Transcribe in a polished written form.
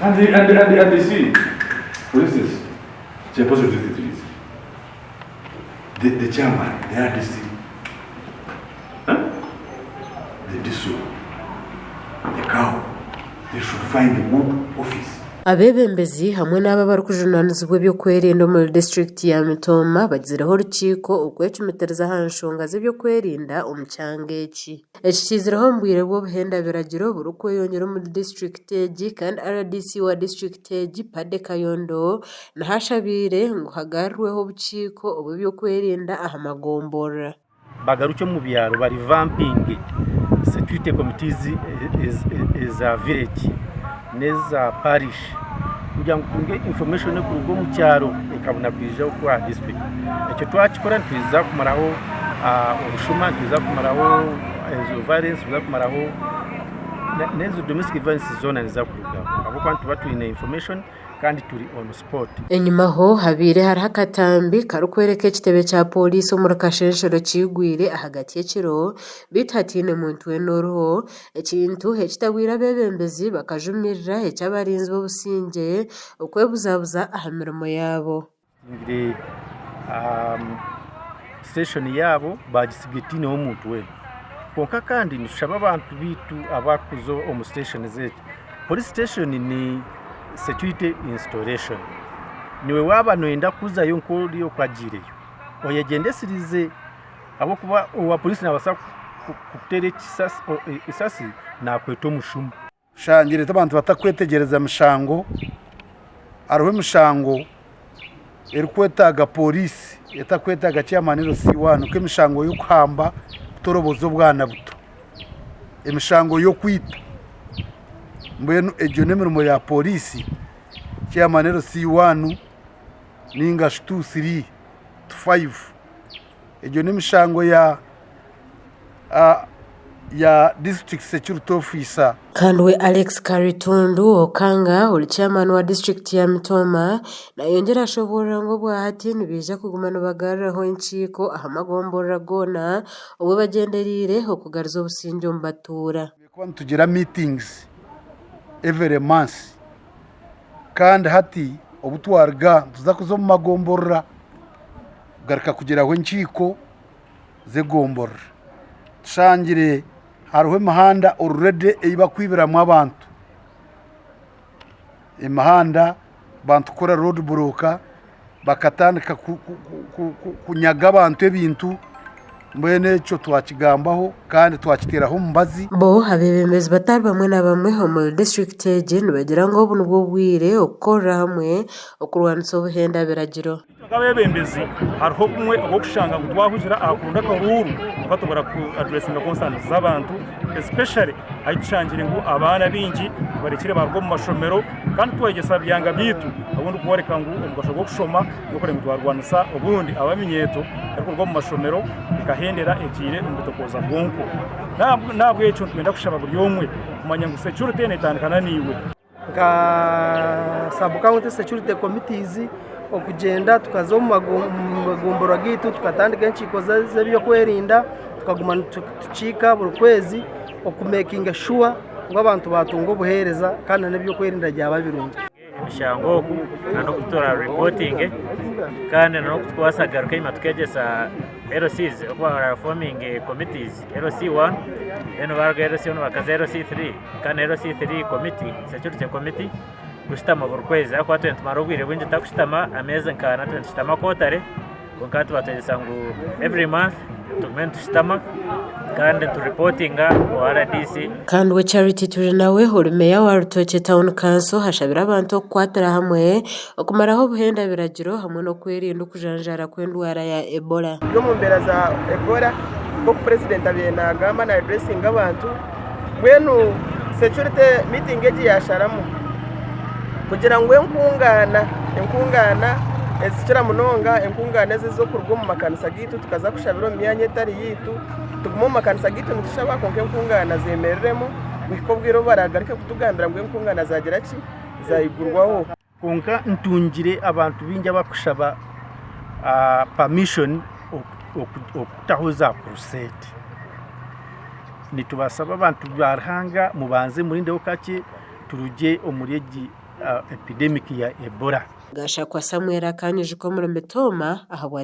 And the, and, and, and you see, for instance, Chairperson of the trees, the, the chairman, the RDC, huh? the DISO, the cow, they should find a good office. Abeebembezi hamwe n'abo abarikujunaanizibwa eby'okwerinda omuri disiturikiti ya Mitooma bagizireho orukiiko okwecumitiriza aha nshonga z'eby'okwerinda omu kyanga eki. Eki kiizireho omu bwire bw'obuhenda biragiro burikweyongyera omuri disiturikiti egi kandi RDC wa disiturikiti egi Paddy Kayondo niho ashabiire ngu hagarurweho obukiiko obw'ebyokwerinda aha magomborora. Bagarukye omu byaro ba revampinge security committees eza village n'eza parish kugira ngu tutunge information erikuruga omu kyaro ekabona kwija oku aha district. Ekyo twakikora nitwija kumaraho obushuma, nitwija kumaraho ezo violence, nitwija kumaraho n'ezo domestic violence zoona niziza kurugaho ahabw'okuba nituba twine information kandi turi on spot. Enyimaho habaire hariho akatambi karikworeka ekitebe kya pooriisi omuri Kashenshero kigwire ahagati y'ekiro beitu hataine muntu weena oriho, ekintu ekitabwire abeebembezi bakajumirira eky'abarinzi b'obusingye okwebuzabuza aha mirimo yaabo. Batungire station yaabo baagisiga etaineho omuntu weena. Kwonka kandi nitushaba abantu baitu abarikuza omu station ezi, police station ni security installation. Niiwe waaba nooyenda kuzayo nk'ori oku agiireyo, oyegyendeserize ahabw'okuba owa police naabaasa kukuteera eisasi naakweta omushuma. Oshangire abantu batakwetegyereza mishango, hariho emishango erikwetaaga pooriisi etakwetaaga chairman LC1 nk'emishango y'okuhamba kutoroboza obwana buto, emishango y'okwita mbwenu egyo n'emirimo ya pooriisi chairman LC1 ninga shi 2, 3 to 5 egyo n'emishango ya ya District Security Officer. Kandi we Alex Karitundu Okanga ori chairman wa disiturikiti ya Mitooma nayongyera ashoboorora ngu obwahati nibaija kuguma nibagaruraho enkiiko aha magomborora goona obwo bagyendereire okugaruza obusingye omu batuura. Kuba nitugira meetings every month kandi hati obu twaruga nituza kuza omu magomborora kugaruka kugiraho enkiiko z'egomborora. Tushangire hariho emihanda already ei barikwibiramu abantu. Emihanda bantu kukora road block bakatandika kunyaga abantu ebintu mbwenu ekyo twakigambaho kandi twakiteeraho omubazi. Bo abeebembezi batari bamwe na bamwe omuri disiturikiti egi nibagira ngu obu nibwo bwire okukorera hamwe okurwanisa obuhenda biragiro. Itwe nk'abeebembezi hariho obumwe obw'okushanga ngu twahugira aha kuronda akaruuru kwonka tubura ku addressinga concerns z'abantu especially ahu tushangire ngu abaana baingi tubarekire baruga omu mashomero kandi twayegyesa byanga byaitu obundi kworeka ngu omugasho gw'okushoma n'okureba ngu twarwanisa obundi abaminyeeto erikuruga omu mashomero ekahendera egiire omu bitokooza bwonko. N'ahabw'ekyo nitwenda kushaba buri omwe kumanya ngu security netandika naiwe. Nka sub county security committees okugyenda tukaza omu magombolola gaitu tukatandika enkiiko z'ebyokwerinda tukaguma nitukiika buri kwezi okumekinga shuwa ngu abantu baatunga obuheereza kandi n'ebyokwerinda byaba birungi. Emishango oku n'oku turaripotinge kandi n'oku turikubaasa kugaruka enyima tukegyesa LCs oku barafominga committees LC1 then baruga LC1 bakaza LC3 Kandi LC3 committee, security committee, kushutama buri kwezi ahakuba twena nitumara obwire bwingi tutakushutama, ameezi nk'ana twena nitushutama kwotare, kwonka hati batwegyesa ngu every month tugume nitushutama kandi nituripotinga owa RDC. Kandi we Charity Turinawe ori Meeya wa Rutookye Town Council ashabire abantu okukwatira hamwe okumaraho obuhenda biragiro hamwe n'okwerinda okujanjaara kw'endwara ya Ebola. Turi omu mbeera za Ebola nk'oku purezidenti abaire naagamba na addressinga abantu. Mbwenu security meeting egi yasharamu kugira ngu enkungaana enkungaana ezikira munonga enkungaana ezi ez'okuruga omu makanisa gaitu tukaza kushabira omu myanya etari yaitu tugume omu makanisa gaitu nitushaba kwonka enkungaana zemereremu kuhika obwire obu baragaruke kutugambira ngu enkungaana zagira ki zaigurwaho. Kwonka ntungire abantu baingi abarikushaba permission okutaho za crusade. Nitubasaba abantu ba Ruhanga mubanze murindeho kakye turugye omuri egi. epidemic ya Ebola. Gashakwa Samuel akanyujuka omuri Mitooma ahabwa.